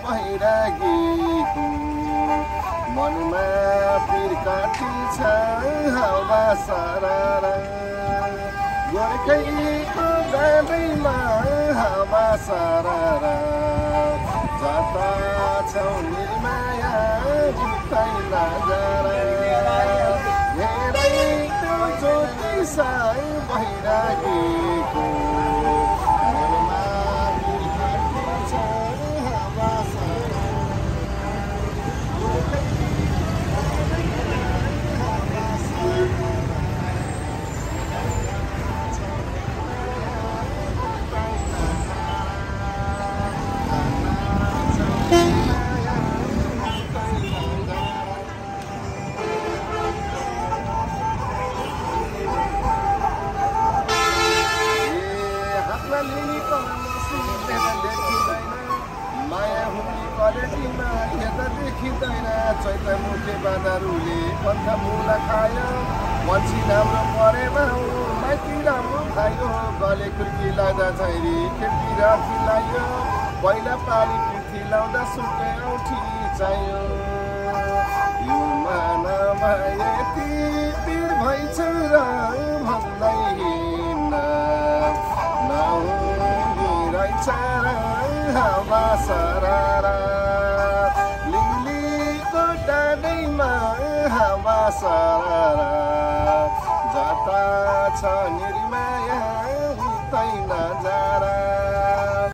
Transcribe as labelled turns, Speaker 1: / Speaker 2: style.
Speaker 1: बैरागीको मनमा पिर काटी छ हावा सरारा गोर्खैको गाडैमा हावा सरारा जता छौ निर्माया बुझ्दै नजरा धेरै त्यो ज्योति छ बैरागीको मनमा पिर काटी छ हावा सरारा माया हुने क्वालिटीमा हेर्दा देखिँदैन चैता मुखे बाँदरले पन्थ मुला खायो मन्छी राम्रो परेमा हो माइती राम्रो खायो गले खुर्की लाग्दा झैरी खिड्की राखी लाग्यो पहिला पाली पिठी लाउँदा सुके औठी चाहियो यो मानमा यति पिर भइछ र भन्दै हिँड्न नहुने रहेछ र हावा सरारा लिलीको डाँडैमा हावा सरारा जता छ निर्मा